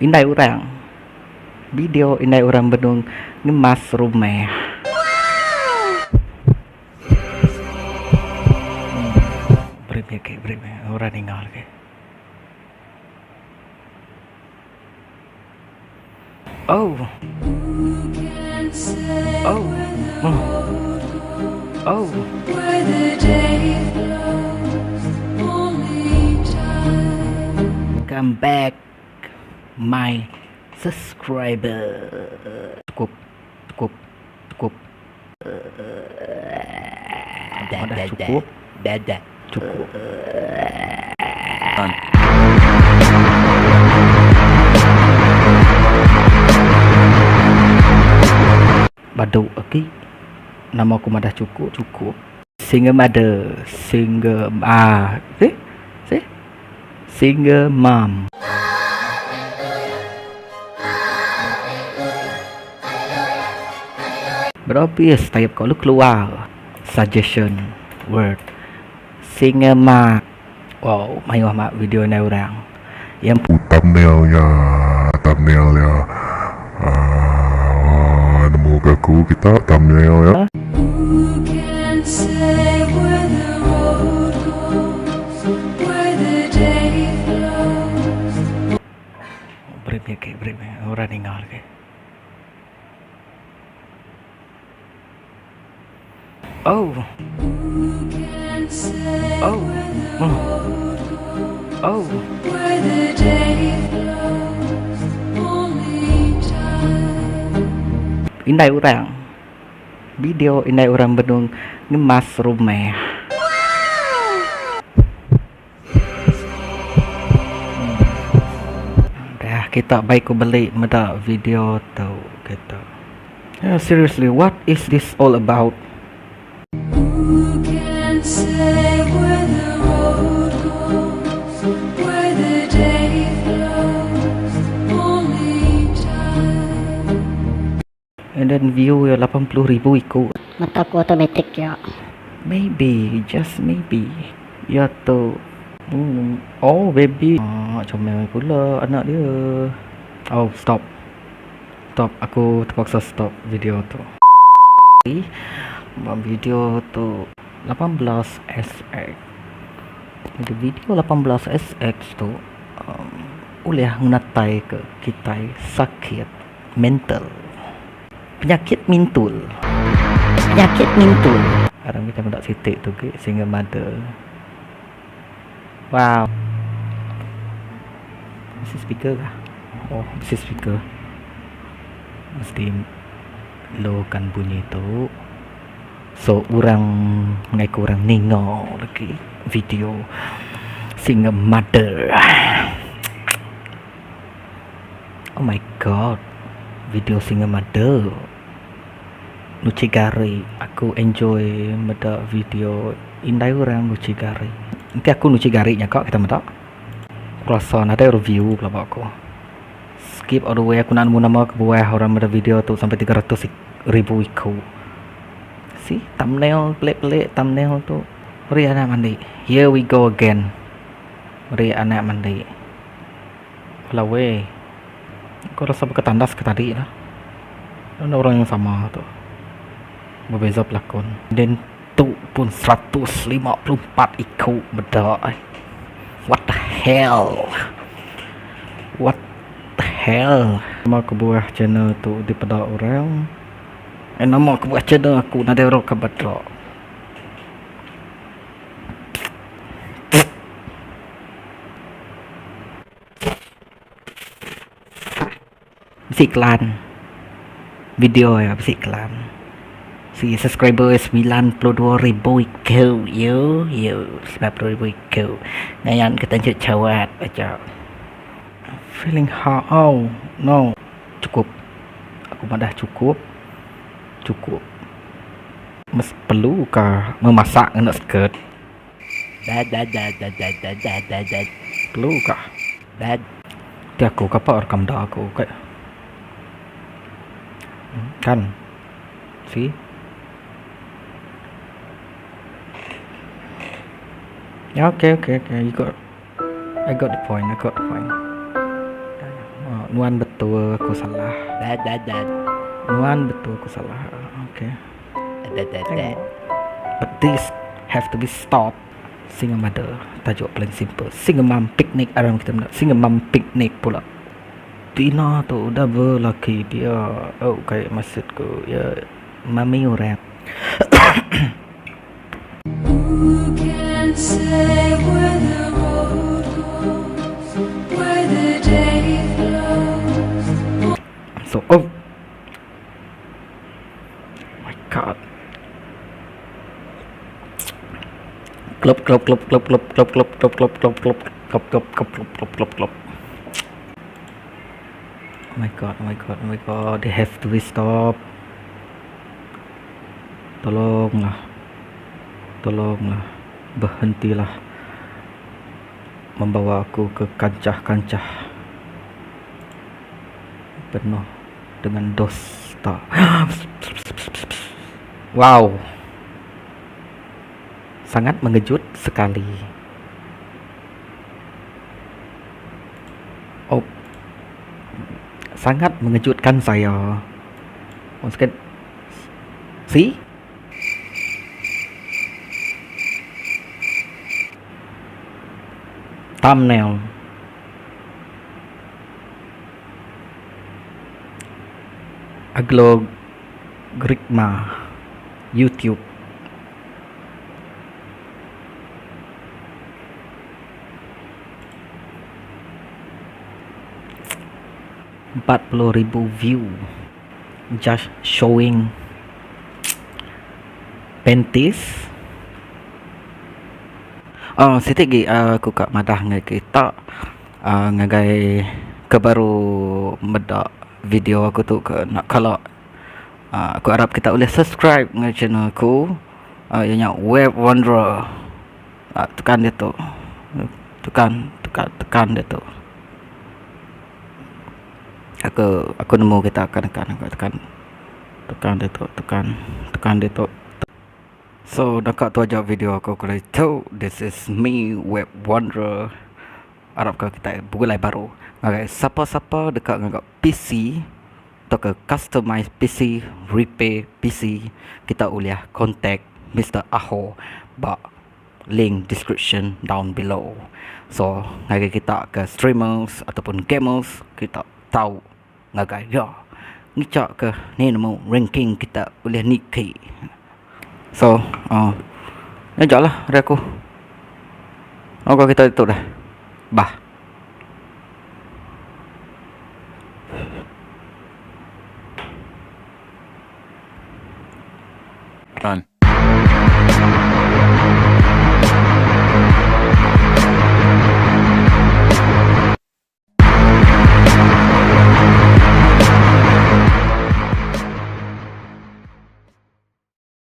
Indai orang. Video indai orang benung ngemas rumah. Beri meh agi, beri meh orang ninga agi. Oh. Oh. Oh. Come back my subscriber. Cukup. Cukup. Cukup. Dah cukup. Dah cukup. Badu agi nama aku madah cukup cukup. Single mother single ah see see single mom. Berobis type ko lu keluar suggestion word single mom. Wow mayuh mak video indai orang iya empu. Thumbnail nya thumbnail nya aaa nemu ke aku kita thumbnail nya. Beri meh agi beri meh orang ninga agi. Oh. Oh. Oh. Indai orang. Video indai orang benung ngemas rumah. Dah kita bai ku beli meda video tu kita. Yeah, seriously, what is this all about? And then view iya 80,000 iku. Mata ku automatic ya. Maybe, just maybe. Iya tu. Hmm. Oh, baby. Ah, comel pula anak dia. Oh, stop. Stop. Aku terpaksa stop video tu. Ba video tu 18SX. Jadi video 18SX tu um, ulih ngenatai ke kitai sakit. Mental. Penyakit mintul. Penyakit mintul. Aram kita meda siti tu ge single mother. Wow. Bisi speaker kah? Oh, bisi speaker. Mesti low kan bunyi tu. So orang ngai ku orang ninga lagi video single mother. Oh my god video single mother nuchi gari aku enjoy meda video indai orang nuchi gari enti aku nuchi gari nya ka kita meda aku rasa nadai review pelaba aku skip all the way aku enda nemu nama kebuah orang meda video tu sampai 300 ribu iku see thumbnail pelik-pelik thumbnail tu meri anak mandi here we go again meri anak mandi. Alah weh. Aku rasa baka tandas ke tadi lah. Enda orang yang sama tu. Berbeza pelakon. Then tu pun 154 iku meda ai. What the hell? What the hell? Nama kebuah channel tu dipeda orang. Eh nama kebuah channel aku nadai orang ke meda. Bisi iklan video iya bisi iklan si subscriber 92,000 iku yu yu 92,000 iku ngayan ke tanchut chawat aja feeling how oh no cukup aku madah cukup cukup mes perlu ka memasak ngena skirt. Perlu kah? Ti aku kapa rekam da aku kai. Kan. See? Ya okay okay okay you got I got the point I got the point. Nuan betul aku salah. Nuan betul aku salah. Okay. Tengok. But this have to be stopped. Single mother tajuk paling simple. Single mom picnic aram kita meda. Single mom picnic pula. Tina tu udah belaki dia. Oh kai maksud ku iya mami orang. So oh my god. Klop klop klop klop klop klop klop klop klop klop klop klop klop klop klop klop klop klop. Oh my god, oh my god, oh my god, they have to be stop. Tolonglah. Tolonglah. Berhentilah membawa aku ke kancah-kancah penuh dengan dosta. Wow. Sangat mengejut sekali. Oh. Sangat mengejutkan saya. Once again. See? Thumbnail. Aglo Grigma YouTube. 40,000 view just showing panties. Oh, siti gi aku ka madah ngagai kita uhh ngagai ke baru meda video aku tu ke enda kala uhh aku arap kita ulih subscribe ngagai channel aku uhh iya nya Web Wanderer. Uhh tekan ditu tekan tekan tekan ditu. Aku aku nemu kita akan tekan tekan tekan ditu tekan tekan ditu. So naka tu aja video aku kali tu. This is me Web Wanderer. Arap ka kitai begulai baru ngagai sapa-sapa deka ngaga PC tauka customize PC, repair PC kita ulih contact Mister Aho ba link description down below. So ngagai kita ke streamers ataupun gamers kita tau ngagai iya ngicha ke ni nemu ranking kita ulih niki. So uhh nya aja lah ari aku. Ngagai kita ditu deh. Bah. Done.